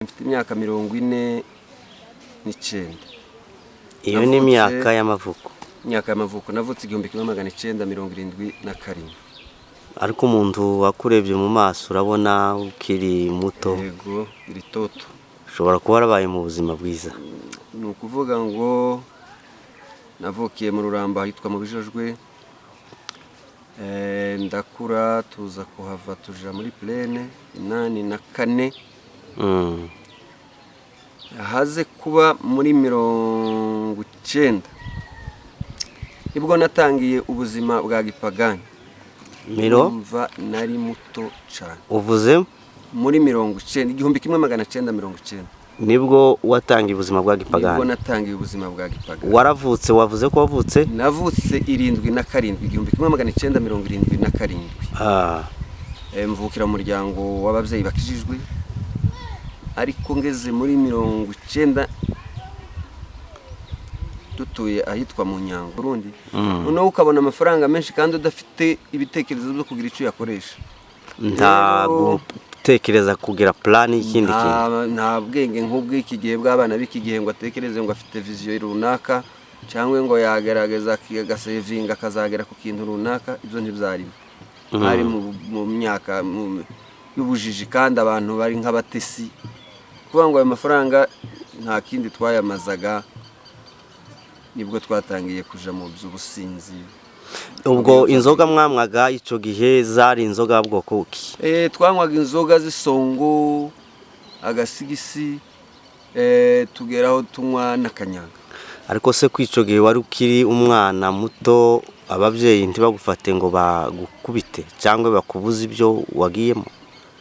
Mfite imyaka 49. Iyo ni imyaka y'amavuko? Imyaka y'amavuko, navutse 1977. Ariko umuntu wakurebye mu maso urabona ukiri muto. Yego, iri toto. Ushobora kuba warabaye mu buzima bwiza. Ni ukuvuga ngo navukiye mu Ruramba ahitwa mu Bijojwe. Ndakura, tuza kuhava tuja muri Plaine 84. Haze kuba muri 90 nibwo natangiye ubuzima bwa gipagani. Ndumva nari muto cyane. Uvuze? Muri 90, 1990. Nibwo watangiye ubuzima bwa Nibwo gipagani? natangiye ubuzima bwa gipagani. Waravutse, wavuze ko wavutse? Navutse 77, 1977. Mvukira mu muryango w'ababyeyi bakijijwe, ariko ngeze muri 90 dutuye ahitwa mu Nyango Burundi. Noneho ukabona amafaranga menshi kandi udafite ibitekerezo byo kugira icyo uyakoresha. Nta gutekereza kugira plan y'ikindi kintu. Nta bwenge nk'ubw'iki gihe bw'abana b'iki gihe ngo atekereze ngo afite vision runaka cyangwa ngo yagerageza agasevinga akazagera ku kintu runaka. Ibyo ntibyarimo, hari mu myaka y'ubujiji kandi abantu bari nk'abatesi. Kuvuga ngo ayo mafaranga nta kindi twayamazaga, nibwo twatangiye kuja mu by'ubusinzi. Ubwo inzoga mwamwaga icyo gihe zari inzoga bwoko ki? Twanywaga inzoga z'isongo, agasigisi, tugeraho tunywa n'akanyanga. Ariko se ko icyo gihe wari ukiri umwana muto, ababyeyi ntibagufate ngo bagukubite cyangwa bakubuze ibyo wagiyemo?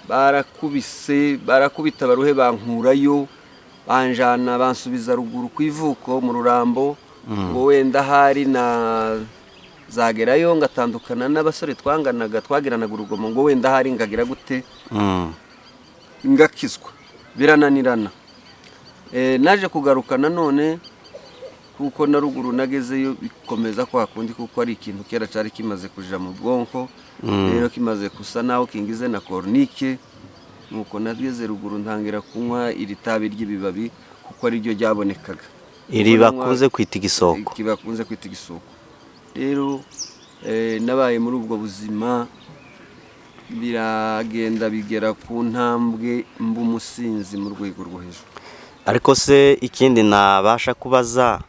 Barakubise, barakubita baruhe, bankurayo, banjana, bansubiza ruguru ku ivuko mu Rurambo, ngo wenda ahari na zagerayo ngatandukana n'abasore twanganaga, twagiranaga urugomo, ngo wenda ahari ngagira gute, ngakizwa. Birananirana. Naje kugaruka nanone kuko na ruguru nagezeyo bikomeza kwa kundi, kuko ari ikintu kera cyari kimaze kuja mu bwonko. Rero kimaze gusa naho kingize na chronique, nuko nageze ruguru ntangira kunywa iri tabi ry'ibibabi kuko ariryo ryabonekaga. Iri bakunze kwita igisoko. Iki bakunze kwita igisoko. Rero nabaye muri ubwo buzima, biragenda bigera ku ntambwe mba umusinzi mu rwego rwo hejuru. Ariko se ikindi nabasha kubaza,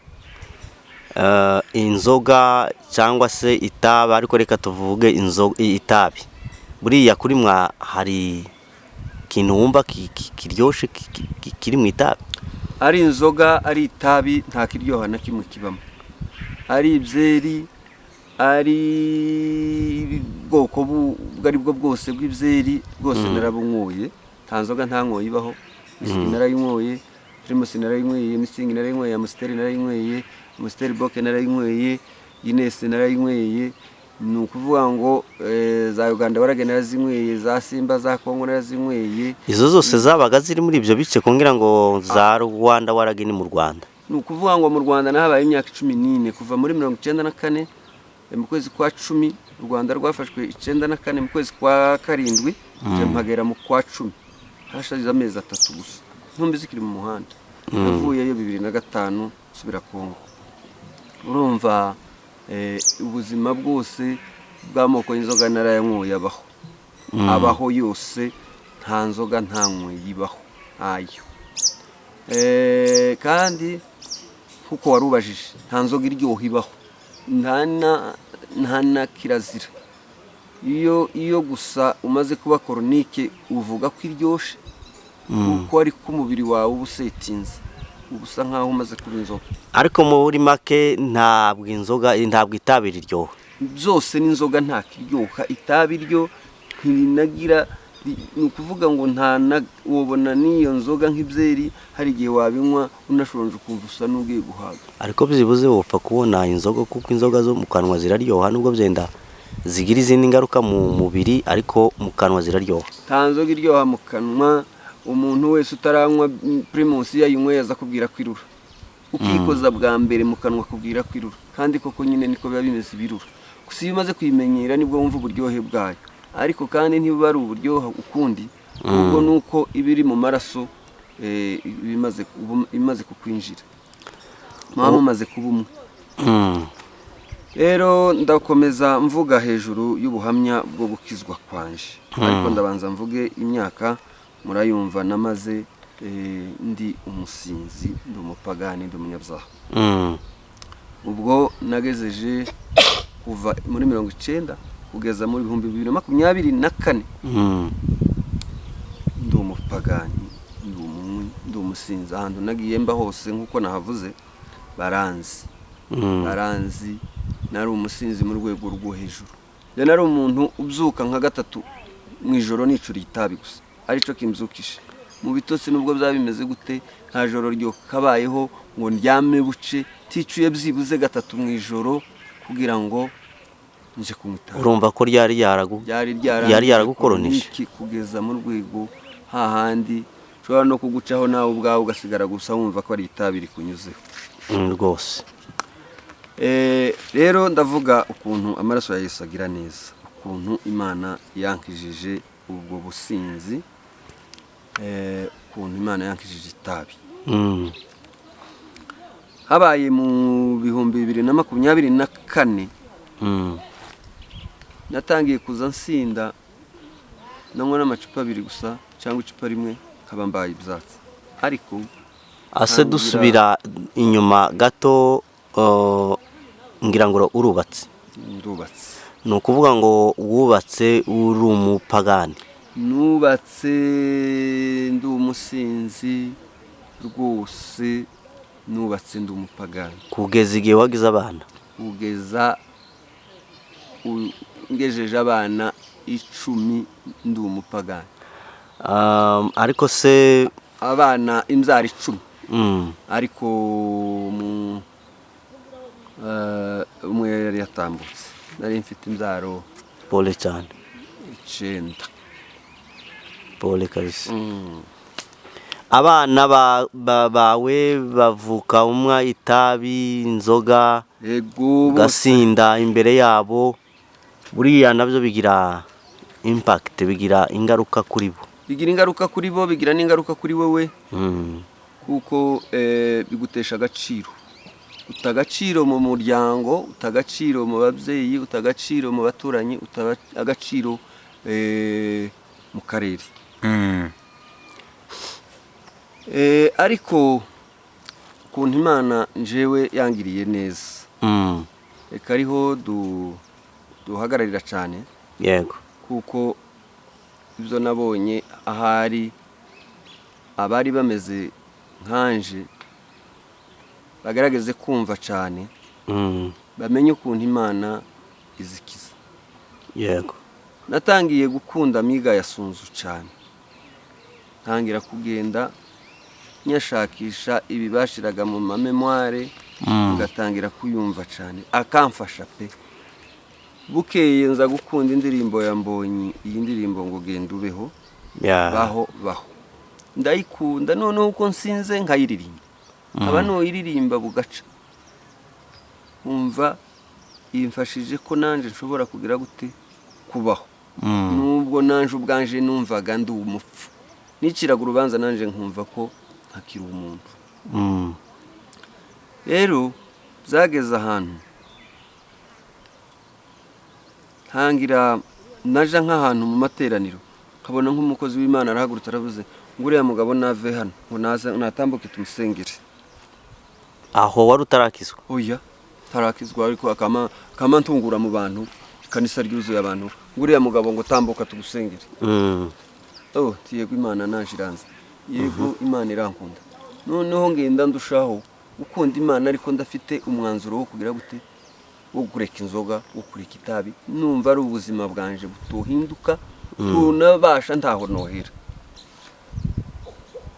inzoga cyangwa se itabi, ariko reka tuvuge itabi, buriya kuri mwa hari ikintu wumva kiryoshe kiri mu itabi? Ari inzoga, ari itabi, nta kiryoha na kimwe kibamo. Ari ibyeri, ari ubwoko ubwo ari bwo bwose bw'ibyeri bwose narabunyoye. Nta nzoga ntanyoye ibaho. Whisky narayinyoye, Primus narayinyweye, Mützig narayinyweye, Amstel narayinyweye, Amstel Bock narayinyweye, Guinness narayinyweye. Ni ukuvuga ngo za Uganda warage narazinyweye, za Simba za Kongo narazinyweye. Izo zose zabaga ziri muri ibyo bice, kugira ngo za Rwanda waragi ni mu Rwanda? Ni ukuvuga ngo mu Rwanda nahabaye imyaka 14, kuva muri 94 mu kwezi kwa 10. U Rwanda rwafashwe 94 mu kwezi kwa 7, nje mpagera mu kwa 10, hashize amezi 3 gusa ntumbi zikiri mu muhanda. Navuyeyo 2005 nsubira Kongo. Urumva ubuzima bwose bw'amoko y'inzoga narayanyoye, abaho, abaho yose. Nta nzoga ntanyweye ibaho, ntayo. Kandi nkuko wari ubajije, nta nzoga iryoha ibaho, nta na kirazira. Iyo gusa umaze kuba chronique uvuga ko iryoshe, kuko ariko umubiri wawe uba usetinze, uba usa nkaho umaze kuba inzoga. Ariko muri make ntabwo inzoga, ntabwo itabi riryoha? Byose n'inzoga nta kiryoha. Itabi ryo ntirinagira, ni ukuvuga ngo nta na wobona n'iyo nzoga nk'ibyeri, hari igihe wabinywa unashonje ukumva usa n'ugiye guhaga. Ariko byibuze wopfa kubona inzoga, kuko inzoga zo mu kanwa ziraryoha, nubwo byenda zigira izindi ngaruka mu mubiri, ariko mu kanwa ziraryoha. Nta nzoga iryoha mu kanwa. Umuntu wese utaranywa Primus, iyo ayinyweye aza kubwira ko irura. Ukikoza bwa mbere mu kanwa akubwira ko irura, kandi koko nyine niko biba bimeze, ibirura. Gusa iyo umaze kuyimenyera nibwo wumva uburyohe bwayo, ariko kandi ntibuba ari uburyohe ukundi, ahubwo ni uko iba iri mu maraso. Ibimaze kukwinjira, muba mumaze kuba umwe. Rero ndakomeza mvuga hejuru y'ubuhamya bwo gukizwa kwanje, ariko ndabanza mvuge imyaka murayumva namaze ndi umusinzi, ndi umupagani, ndi umunyabyaha. Ubwo nagezeje kuva muri 90 kugeza muri 2024, ndi umupagani, ndi umunywi, ndi umusinzi. Ahantu nagiye mba hose, nk'uko nahavuze, baranzi. Baranzi nari umusinzi mu rwego rwo hejuru. Njye nari umuntu ubyuka nka gatatu mu ijoro nicuriye itabi gusa, aricyo kimbyukije mu bitotsi. Nubwo byaba bimeze gute, nta joro ryo kabayeho ngo ndyame buce ticuye byibuze gatatu mu ijoro kugira ngo nje kunywa itabi. Urumva ko ryari yaragu Ryari Yari yaragukoronije. Niki kugeza mu rwego hahandi ushobora no kugucaho nawe ubwawe ugasigara gusa wumva ko ari itabi rikunyuzeho. Rwose. Rero ndavuga ukuntu amaraso ya Yesu agira neza, ukuntu Imana yankijije ubwo businzi, ukuntu Imana yankijije itabi. Habaye mu 2024, natangiye kuza nsinda, nanywa n'amacupa abiri gusa cyangwa icupa rimwe nkaba mbaye ibyatsi, ariko Ase dusubira inyuma gato, ngira ngo urubatse? Ndubatse. Ni ukuvuga ngo wubatse uri umupagani? Nubatse ndi umusinzi rwose, nubatse ndi umupagani. Kugeza igihe wagize abana? Kugeza ngejeje abana 10 ndi umupagani. Ariko se Abana imbyaro 10, ariko mu umwe yari yatambutse, nari mfite imbyaro Pole cyane. 9. Pole kabisa. Abana bawe bavuka umwa itabi, inzoga, Yego, bose. ugasinda imbere yabo, buriya nabyo bigira impact, bigira ingaruka kuri bo. Bigira ingaruka kuri bo, bigira n'ingaruka kuri wowe, kuko bigutesha agaciro, uta agaciro mu muryango, uta agaciro mu babyeyi, uta agaciro mu baturanyi, uta agaciro mu karere. Ariko ukuntu Imana njewe yangiriye neza, reka ariho duhagararira cyane, kuko ibyo nabonye ahari abari bameze nkanje bagaragaze kumva cyane, bamenye ukuntu Imana izikiza. Natangiye gukunda amiga ya Sunzu cyane, ntangira kugenda nyashakisha ibi bashiraga mu ma mémoire, ngatangira kuyumva cyane, akamfasha pe. Bukeye nza gukunda indirimbo ya Mbonyi, iyi ndirimbo ngo "Genda ubeho", "Baho baho", ndayikunda. Noneho uko nsinze nkayiririmba, nkaba nuyiririmba bugaca, nkumva yimfashije ko nanjye nshobora kugira gute kubaho, nubwo nanjye ubwanje numvaga ndi umupfu, niciraga urubanza, nanjye nkumva ko ntakiri umuntu. Rero byageze ahantu ntangira naja nk'ahantu mu materaniro, nkabona nk'umukozi w'Imana arahagurutse aravuze ngo "Uriya mugabo nave hano", ngo naze natambuke tumusengere. Aho wari utarakizwa? Oya, tarakizwa, ariko akama ntungura mu bantu, ikanisa ryuzuye abantu, ngo "Uriya mugabo", ngo "tambuka tugusengere." Oh, ti yego, Imana naje iranze, yego, Imana irankunda. Noneho ngenda ndushaho gukunda Imana, ariko ndafite umwanzuro wo kugira gute, wo kureka inzoga, wo kureka itabi. Numva ari ubuzima bwanje butohinduka, tunabasha ntaho nohera.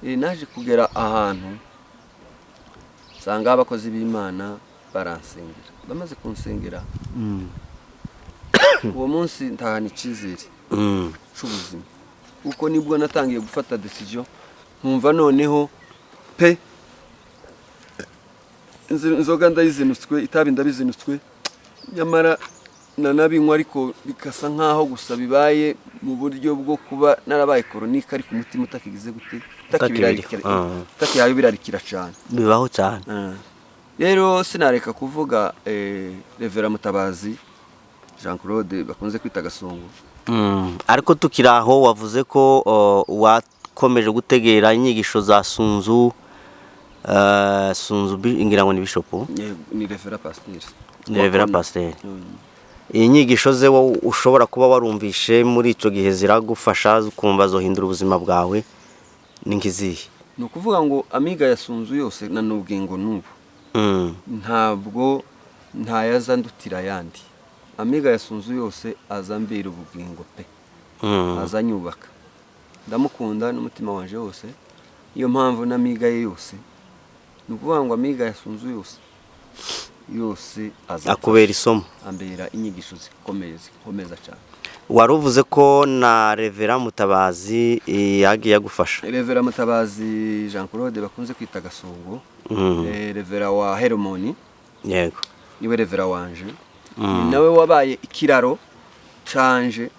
Naje kugera ahantu nsanga abakozi b'Imana baransengera. Bamaze kunsengera, uwo munsi ntahana icyizere c'ubuzima, kuko nibwo natangiye gufata decision, nkumva noneho pe inzoga ndayizinutswe, itabi ndabizinutswe, nyamara nanabinywa, ariko bikasa nkaho gusa bibaye mu buryo bwo kuba narabaye chronique, ariko umutima utakigize gute. Utakibirarikira, utakihaye ubirarikira cyane. Bibaho cyane. Rero sinareka kuvuga Reverend Mutabazi Jean Claude bakunze kwita Gasongo. Ariko tukiri aho, wavuze ko wakomeje gutegera inyigisho za Sunzu, Sunzu ngira ngo ni bishopu. Ni Reverend Pasteur. Ni Reverend Pasteur. Iyi nyigisho ze wowe ushobora kuba warumvishe muri icyo gihe ziragufasha, ukumva zohindura ubuzima bwawe, ni nk'izihe? Ni ukuvuga ngo amiga ya Sunzu yose na n'ubwingo n'ubu ntabwo ntayaza ndutira ayandi. Amiga ya Sunzu yose aza ambera ubugingo pe. Aza anyubaka, ndamukunda n'umutima wanje wose. Niyo mpamvu n'amiga ye yose, ni ukuvuga ngo amiga ya Sunzu yose yose aza akubera isomo. Ambera inyigisho zikomeye, zikomeza cyane. Wari uvuze ko na Reverend Mutabazi yagiye agufasha. Reverend Mutabazi Jean Claude bakunze kwita Gasongo, Reverend wa Hermoni. Niwe Reverend wanje. Ni nawe wabaye ikiraro canje,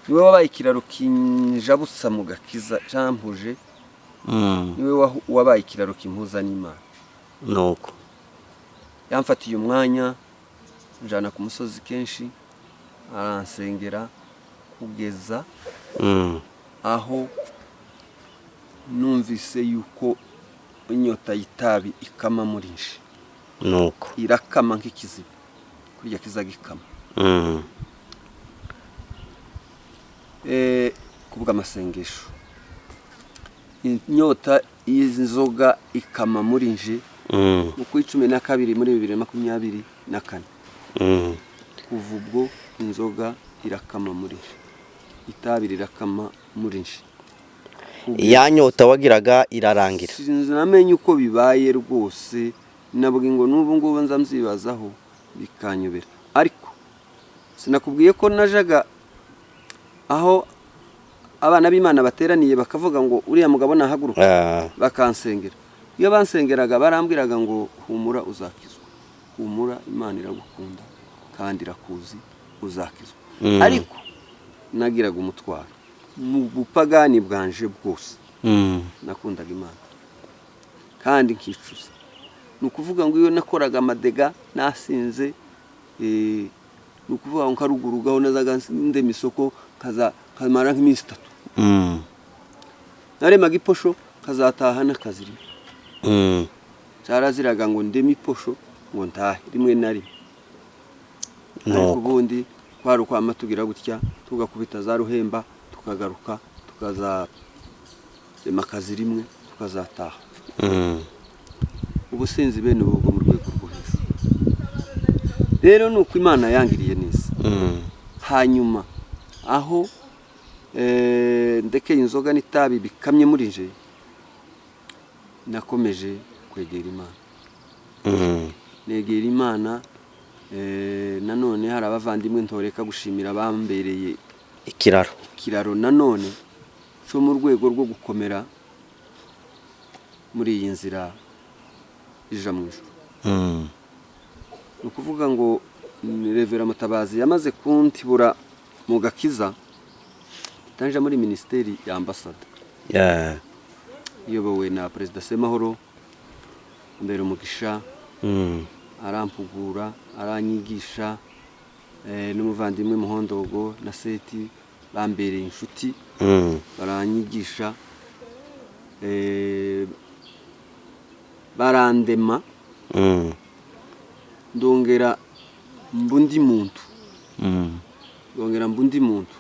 niwe wabaye ikiraro kinjabutsa mu gakiza campuje. Niwe wabaye ikiraro kimpuza n'Imana. Nuko yamfatiye umwanya, njana ku musozi kenshi, aransengera kugeza aho numvise yuko inyota y'itabi ikama muri nje. Nuko irakama nk'ikiziba kurya kiza gikama. Kubwa amasengesho inyota y'inzoga ikama muri nje. Mu kwa 12 muri 2024. Kuva ubwo inzoga irakama muri nje, itabi rirakama muri nje. Ya nyota wagiraga irarangira. Sinamenye uko bibaye rwose, nabwo ngo n'ubu ngubu nza mbyibazaho bikanyobera. Ariko sinakubwiye ko najaga aho abana b'Imana bateraniye, bakavuga ngo uriya mugabo nahaguruka, bakansengera. Iyo bansengeraga barambwiraga ngo humura uzakizwa, humura Imana iragukunda kandi irakuzi, uzakizwa. Ariko nagiraga umutwaro mu bupagani bwanje bwose. Nakundaga Imana kandi nkicuza. Ni ukuvuga ngo iyo nakoraga amadega nasinze, ni ukuvuga ngo nkarugurugaho nazaga ndema isoko nkamara nk'iminsi 3. Naremaga iposho nkazataha n'akazi rimwe. Cyaraziraga ngo ndeme iposho ngo ntahe rimwe na rimwe. Ariko ubundi kwari ukwama tugira gutya tugakubita za Ruhemba, tukagaruka tukazarema akazi rimwe tukazataha. Ubusinzi bene ubu bwo mu rwego rwo hejuru. Rero ni uko Imana yangiriye neza. Hanyuma aho ndekeye inzoga n'itabi bikamye muri nje, nakomeje kwegera Imana. Negera Imana, nanone hari abavandimwe ntoreka gushimira bambereye ikiraro. Ikiraro nanone cyo mu rwego rwo gukomera muri iyi nzira ija mu ijuru. Ni ukuvuga ngo Reverend Mutabazi yamaze kuntibura mu gakiza, tanja muri minisiteri ya ambasada iyobowe na Perezida Semahoro mbere umugisha. Arampugura, aranyigisha, n'umuvandimwe Muhondogo na Seti bambereye inshuti. Baranyigisha, barandema. Ndongera mbundi muntu. Ndongera mbundi muntu,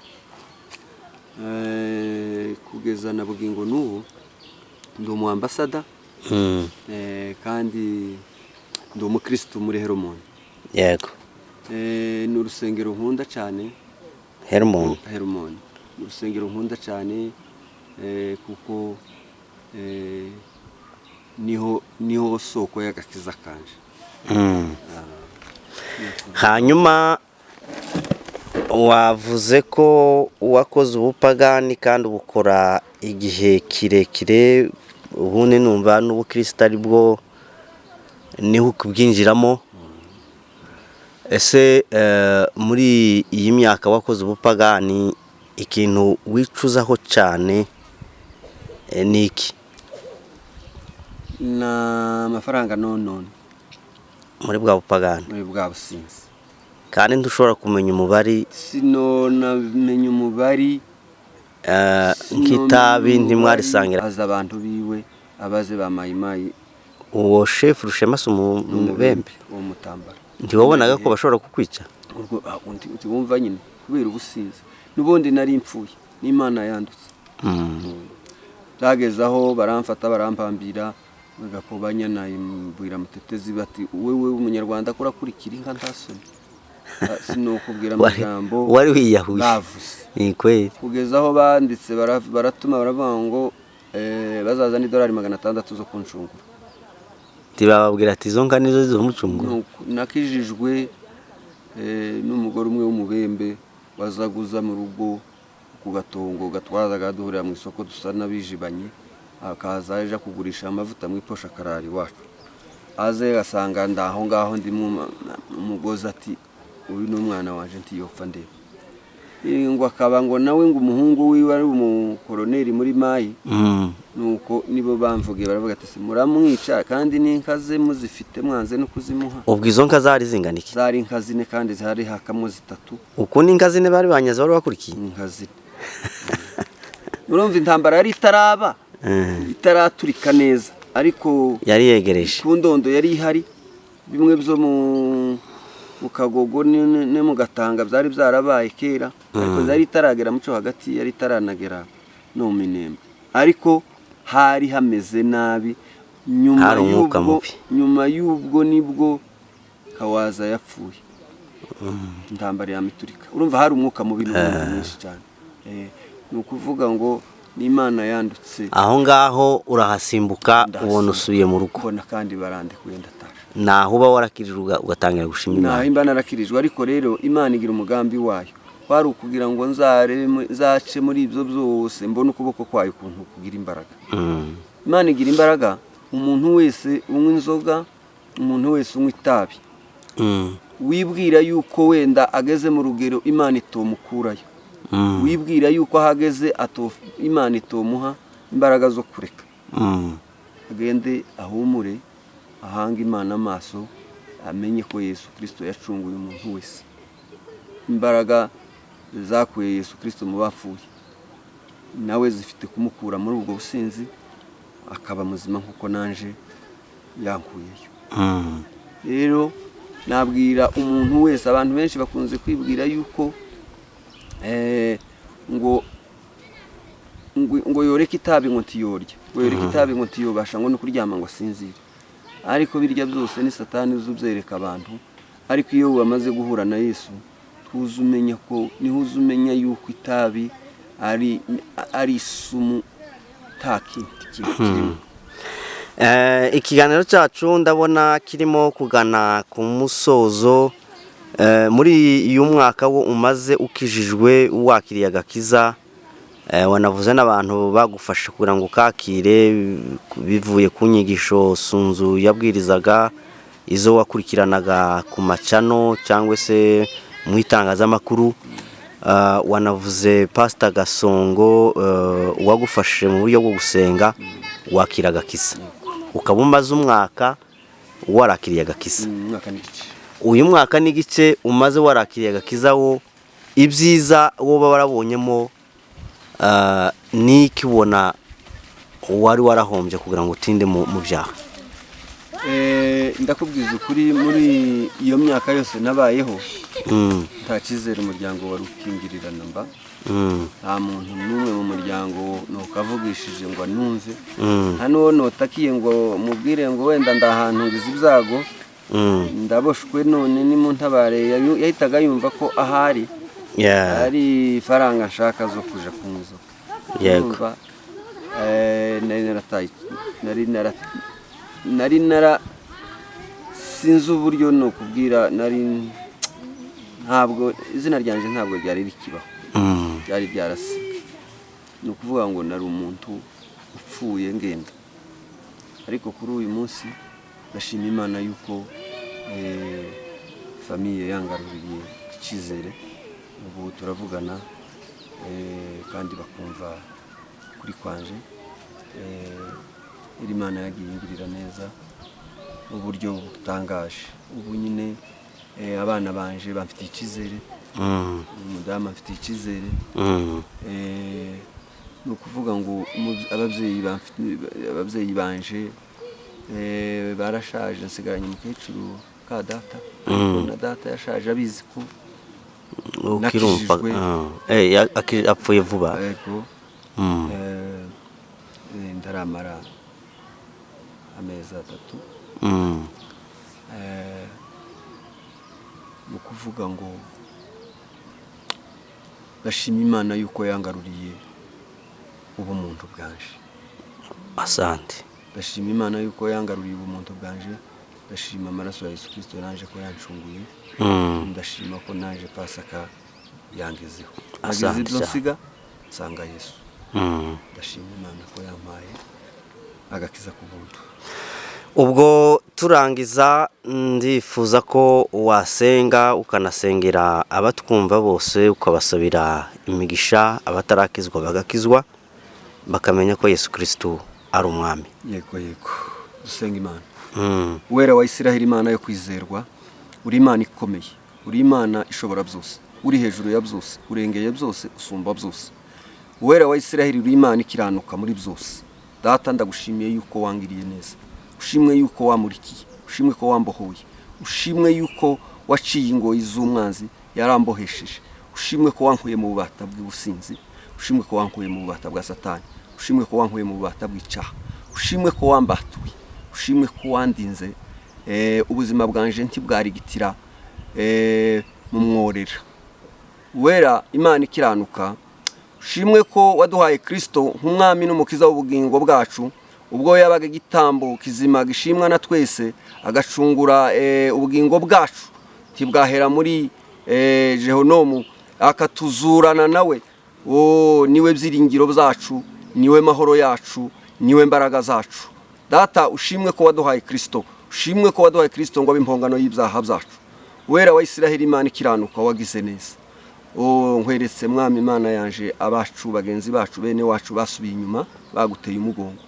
kugeza na bugingo n'ubu ndi umu ambasada. Kandi ndi umukristo muri Heromoni. Ni urusengero nkunda cyane. Hermon. Heromoni ni urusengero nkunda cyane, kuko niho soko y'agakiza kanje. Hanyuma wavuze ko wakoze ubupagani kandi ubukora igihe kirekire, ubundi numva n'ubukristo ari bwo niho ukubwinjiramo. Ese muri iyi myaka wakoze ubupagani, ikintu wicuzaho cyane Ni iki? Ni amafaranga nonone. Muri bwa bupagani. Muri bwa businzi. Kandi ntushobora kumenya umubare. Sinonamenya umubari. Nk'itabi ntimwarisangira. Aza abantu biwe abaze ba mayimayi. Uwo shefu Rushema si umubembe? Uwo mutambara. Ntiwabonaga ko bashobora kukwica? Urwo undi wumva nyine kubera ubusinzi n'ubundi nari mpfuye n'Imana yandutse. Byageze aho baramfata barampambira, bagakobanya nayibwira Mutetezi bati: "Wewe umunyarwanda ko urakurikira inka ntasoni?" Sinokubwira amagambo Wari wiyahuye. bavuze. Ni kweli. Kugeza aho banditse baratuma baravuga ngo bazazana idolari 600 zo kunshungura. Ntibababwira ati izo nka nizo zizomucungura? Nuko nakijijwe n'umugore umwe w'umubembe wazaguza mu rugo ku gatongo gatwazaga duhurira mu isoko dusa n'abijibanye, akaza aje kugurisha amavuta mu iposha akarara iwacu, aze agasanga ndaho ngaho ndimo umugozi, ati: "Uyu ni umwana wanje ntiyopfa ndeba." Ngo akaba ngo nawe ngo umuhungu wiwe ari umukoroneri muri mayi. Nuko nibo bamvugiye baravuga ati: "Se muramwica kandi n'inka ze muzifite mwanze no kuzimuha?" Ubwo izo nka zari zingana iki? Zari inka zine kandi zari hakamwo zitatu. Uku ni inka zine bari banyaze bari bakurikiye? Inka zine. Urumva intambara yari itaraba, itaraturika neza, ariko Yari yegereje. ku ndondo yari ihari, bimwe byo mu Kagogo no mu Gatanga byari byarabaye kera, ariko yari itaragera muco hagati, yari itaranagera no mu Minembwe, ariko hari hameze nabi nyuma Hari umwuka y'ubwo. mubi. Nyuma y'ubwo nibwo Kawaza yapfuye, intambara yamiturika. Urumva hari umwuka mubi n'ubundi mwinshi cyane. Ni ukuvuga ngo n'Imana yandutse. Aho ngaho urahasimbuka? Ndahasimbuka. Ubona usubiye mu rugo? Mbona kandi barandekuye, ndatashe. Naho uba warakirijwe ugatangira gushima Naho Imana. imba narakirijwe, ariko rero Imana igira umugambi wayo, kwari ukugira ngo nzarebe nzace muri ibyo byose mbone ukuboko kwayo ukuntu kugira imbaraga. Imana igira imbaraga. Umuntu wese unywa inzoga, umuntu wese unywa itabi, wibwira yuko wenda ageze mu rugero Imana itomukurayo, wibwira yuko aho ageze Imana itomuha imbaraga zo kureka, agende ahumure, ahange Imana amaso, amenye ko Yesu Kirisito yacunguye umuntu wese. Imbaraga zakuye Yesu Kirisito mu bapfuye nawe zifite kumukura muri ubwo businzi akaba muzima nk'uko nanje yankuyeyo. Rero nabwira umuntu wese, abantu benshi bakunze kwibwira yuko ngo yoreke itabi ngo ntiyorya, ngo yoreke itabi ngo ntiyobasha ngo no kuryama ngo asinzire, ariko birya byose ni Satani uza ubyereka abantu. Ariko iyo wamaze guhura na Yesu, tuzi umenya ko niho uza umenya yuko itabi ari isumu, nta kindi kintu kirimo. Ikiganiro cyacu ndabona kirimo kugana ku musozo. Muri uyu mwaka wo umaze ukijijwe wakiriye agakiza, wanavuze n'abantu bagufashe kugira ngo ukakire bivuye ku nyigisho Sunzu yabwirizaga, izo wakurikiranaga ku macano cyangwa se mu itangazamakuru. Wanavuze Pasita Gasongo wagufashije mu buryo bwo gusenga wakira agakiza, ukaba umaze umwaka warakiriye agakiza. Umwaka n'igice. Uyu mwaka n'igice umaze warakiriye agakiza, wo ibyiza woba warabonyemo n'iki ubona wari warahombye kugira ngo utinde mu byaha? Ndakubwiza ukuri, muri iyo myaka yose nabayeho, nta cyizere umuryango wari ukingirira mba. Nta muntu n'umwe mu muryango ntukavugishije ngo anumve, nta n'uwo notakiye ngo mubwire ngo wenda ndahantu ngize ibyago, ndaboshwe none nimuntabare. Yahitaga yumva ko ahari ari ifaranga nshaka zo kuja kunywa inzoga. Urumva, nari narataye, nari nara sinzi uburyo nokubwira, nari ntabwo izina ryanjye ntabwo ryari rikibaho, ryari ryarasibwe. Ni ukuvuga ngo nari umuntu upfuye ngenda. Ariko kuri uyu munsi ndashima Imana yuko famille yangaruriye icyizere. Ubu turavugana kandi bakumva kuri kwanje. Iri Imana yagiye ingirira neza mu buryo butangaje. Ubu nyine abana banje bamfitiye icyizere, umudamu amfitiye icyizere. Ni ukuvuga ngo ababyeyi banje barashaje, nsigaranye umukecuru ka data, ariko na data yashaje abizi ko Ukirumva. nakijijwe. Ah. Apfuye vuba. Yego. Ndaramara amezi 3. Ni ukuvuga ngo ndashima Imana yuko yangaruriye ubumuntu bwanje. Asante. Ndashima Imana yuko yangaruriye ubumuntu bwanje, ndashima amaraso ya Yesu Kirisito naje ko yancunguye. Ndashima ko naje Pasaka yangezeho, nagize Asante ibyo cyane. nsiga nsanga Yesu. Ndashima Imana ko yampaye agakiza ku buntu. Ubwo turangiza, ndifuza ko wasenga, ukanasengera abatwumva bose, ukabasabira imigisha, abatarakizwa bagakizwa, bakamenya ko Yesu Kirisitu ari umwami. Yego, dusenga Imana. Uwera wa Isiraheli, Imana yo kwizerwa, uri Imana ikomeye, uri Imana ishobora byose, uri hejuru ya byose, urengeye byose, usumba byose. Uwera wa Isiraheli, uri Imana ikiranuka muri byose. Data, ndagushimiye yuko wangiriye neza, ushimwe yuko wamurikiye, ushimwe ko wambohoye, ushimwe yuko waciye ingoyi z'umwanzi yarambohesheje, ushimwe ko wankuye mu bubata bw'ubusinzi, ushimwe ko wankuye mu bubata bwa Satani, ushimwe ko wankuye mu bubata bw'icyaha, ushimwe ko wambatuye, ushimwe ko wandinze, ubuzima bwanje ntibwarigitira mu mworera. Wera Imana ikiranuka, ushimwe ko waduhaye Kirisito nk'umwami n'umukiza w'ubugingo bwacu, ubwo yabaga igitambo kizima gishimwa na twese, agacungura ubugingo bwacu ntibwahera muri jehonomu, akatuzurana nawe. O, niwe byiringiro byacu, niwe mahoro yacu, niwe mbaraga zacu. Data, ushimwe ko waduhaye Kirisito, ushimwe ko waduhaye Kirisito ngo abe impongano y'ibyaha byacu. Wera wa Isiraheli, Imana ikiranuka, wagize neza. O, nkweretse Mwami Imana yanje abacu, bagenzi bacu, bene wacu basubiye inyuma, baguteye umugongo,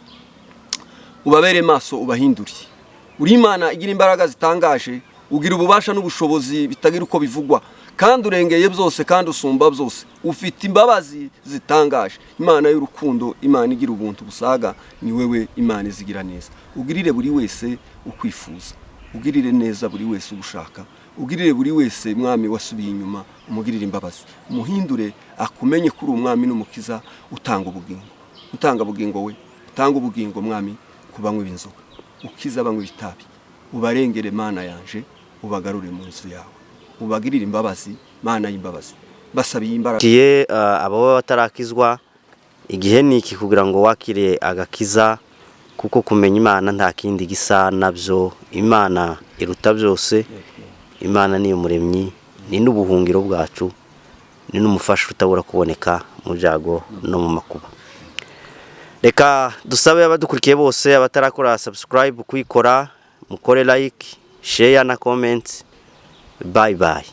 ubabere maso, ubahinduriye. Uri Imana igira imbaraga zitangaje, ugira ububasha n'ubushobozi bitagira uko bivugwa, kandi urengeye byose, kandi usumba byose, ufite imbabazi zitangaje. Imana y'urukundo, Imana igira ubuntu busaga, ni wewe Imana izigira neza. Ugirire buri wese ukwifuza, ugirire neza buri wese ugushaka, ugirire buri wese, Mwami, wasubiye inyuma, umugirire imbabazi, umuhindure akumenye kuri umwami n'umukiza utanga ubugingo. Utanga bugingo we, utanga ubugingo, Mwami, ku banywi b'inzoga, ukiza abanywi b'itabi, ubarengere Mana yanje, ubagarure mu nzu yawe, ubagirire imbabazi, Mana y'imbabazi, basabiye imbaraga. Kiye abo batarakizwa, igihe ni iki kugira ngo wakire agakiza, kuko kumenya Imana nta kindi gisa nabyo. Imana iruta byose, Imana ni umuremyi, ni n'ubuhungiro bwacu, ni n'umufasha utabura kuboneka mu byago no mu makuba. Reka dusabe abadukurikiye bose, abatarakora subscribe kuyikora, mukore like, share na comment. Bye bye.